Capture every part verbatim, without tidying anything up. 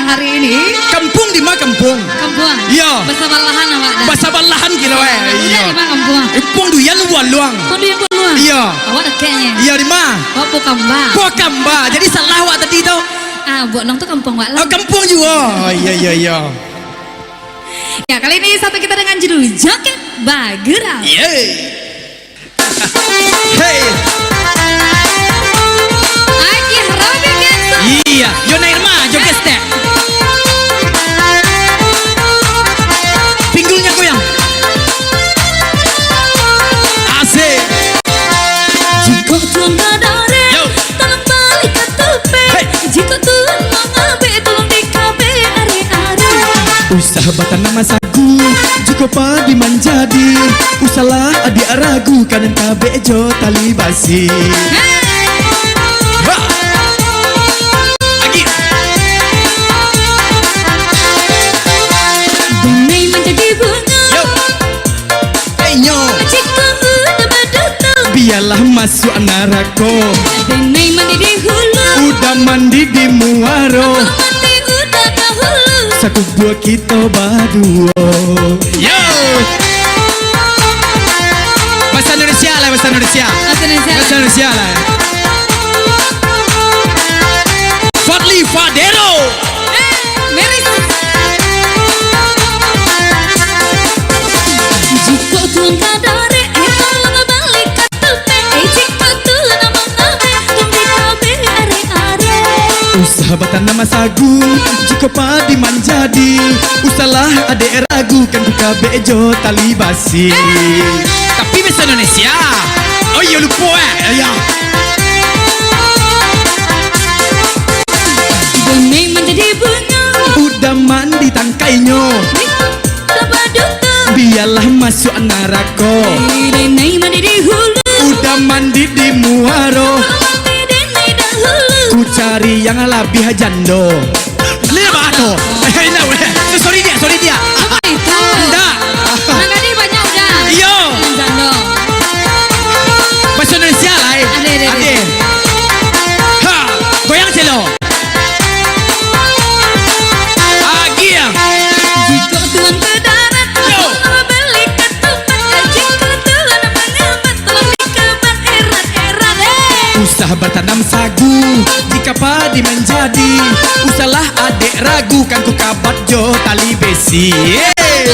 hari ini. Kampuang di ma kampuang? Kampuang. Iyo. Basabalahan awak dah. Basabalahan kiro, eh. Uda di ma kampuang? Kampuang Duyan Waluang. Kampuang Duyan Waluang. Iyo. Awak dakeknyo. Iyo, di ma? Awak Pokamba. Pokamba. Jadi salah awak tadi tu. Ah, Buak Nong tu kampuang awak lah. Oh, kampuang juo. Oh, iyo, iyo, iyo. Ya, kali ini satu kita dengan judul Joget Bagerak. Yeay. Hey. Aji Robi Kenso. Iya, yo naik mah, joget step. Pinggulnya goyang. Asik. Jikok tuan kadarek, yo, tolong balikan topeng. Hey. Jikok tuan mangabek, tolong dikabek arek-arek. Usah batanam sagu, jikok padi manjadi. Usahlah adiak ragu, kan kabek jo tali basi. Hey. Ha. Lagi. Denai manjadi bungo. Yo. Inyo. Jikok uda baduto. Bialah masuak narako. Denai mandi di hulu. Uda mandi di muaro. Mandi uda dahulu. Sakubua kito baduo. Yo. Bahasa Indonesia lah, bahasa Indonesia. Bahasa Indonesia. Bahasa Indonesia lah. Fadly Fadero. Eh, Meris. Jikok tuan kadarek, eh, tolong balikan topeng. Eh, jikok tuan mangabek, tolong dikabek arek-arek. Usah batanam sagu, jikok padi manjadi. Usahlah adek ragu, kan ku kabek jo tali basi. Eh. Tapi bahasa Indonesia. Oh iyo, lupo, eh. Iyo. Denai manjadi bungo. Uda mandi tangkainyo. Uda baduto. Bialah masuak narako. Denai mandi di hulu. Uda mandi di muaro. Mandi denai dahulu. Ku cari yang labiah jando. Leh, bah, tu. Eh, indak, weh. Eh, sorry, Diak, sorry, Diak. Apa itu? Indak. Nan tadi banyak uda. Iyo. Nan jando. Bahasa Indonesia lah, eh. Ade, ade, ade. Ade. Ha, goyang celo. Agiah. Jikok tuan kadarek, yo, tolong balikan topeng. Jikok tuan mangabek, tolong dikabek erat-erat, eh. Usah batanam sagu, jikok padi manjadi. Usahlah adek ragu, kan ku kabek jo tali besi. Eh.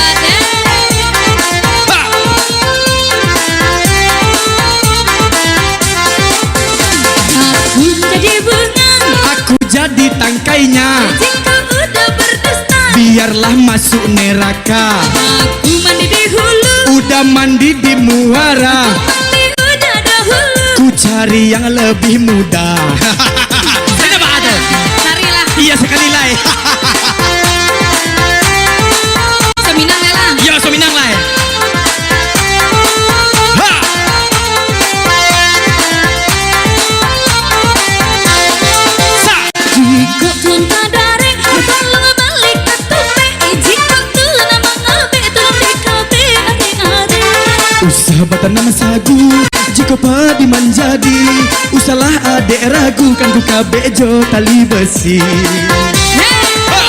Ha. Aku jadi bungo. Aku jadi tangkainya. Jikok uda baduto. Biarlah masuak narako. Aku mandi di hulu. Uda mandi di muaro. Mandi uda dahulu. Ku cari yang lebih muda. Indak baa tu? Carilah. Iyo, sakali lai. Saminang lai lah. Iyo, saminang lai. Ha. Sa. Jikok tuan kadarek, tolong balikan topeng. Eh, jikok tuan mangabek, tolong dikabek arek-arek. Usah batanam sagu, jikok padi manjadi. Usahlah adek ragu, kan ku kabek jo tali besi. Hey! Ha!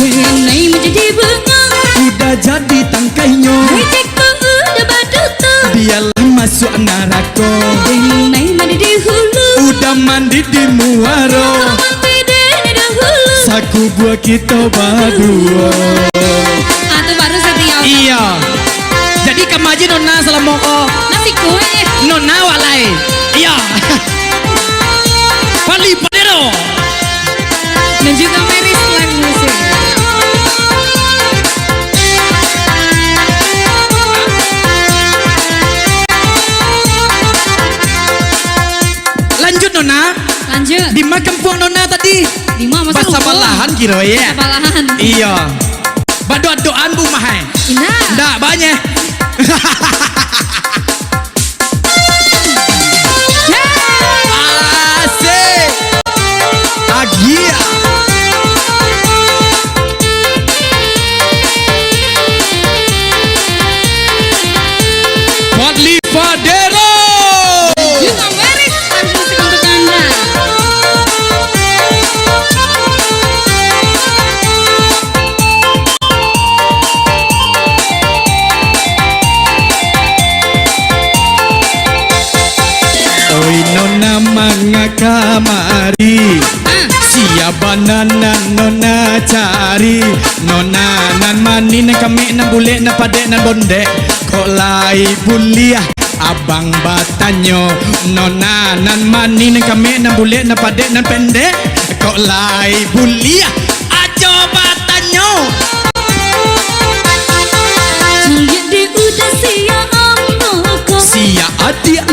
Denai manjadi bungo. Uda jadi tangkainyo. Jikok uda baduto. Bialah masuak narako. Denai mandi di hulu. Uda mandi di muaro. Mandi denai dahulu. Sakubua kito baduo. Ah, tu baru setia. Iyo. Jadi, kama aja Nona salamo ko. Nasi kue. Nona awak lai. Iyo. Fadly Fadero. Dan juga Mary Slang Music. Lanjut, Nona. Lanjut. Di ma kampuang Nona tadi? Di ma, masa lupa? Basabalahan kiro, ya? Basabalahan. Iyo. Badoa-doaan bu mah, eh? Indak. Indak, banyak. Asik. Agia. Fadly Fadero. Juga Mary. Oi nona, manga kamari? Ah. Sia bana nan nona cari? Nona nan manih, nan kamek, nan bulek, nan padek, nan bondek, kok lai buliah? Abang batanyo, nona nan manih, nan kamek, nan bulek, nan padek, nan pendek, kok lai buliah? Ajo batanyo. Culik di udah sia ambo ko. Sia adiak.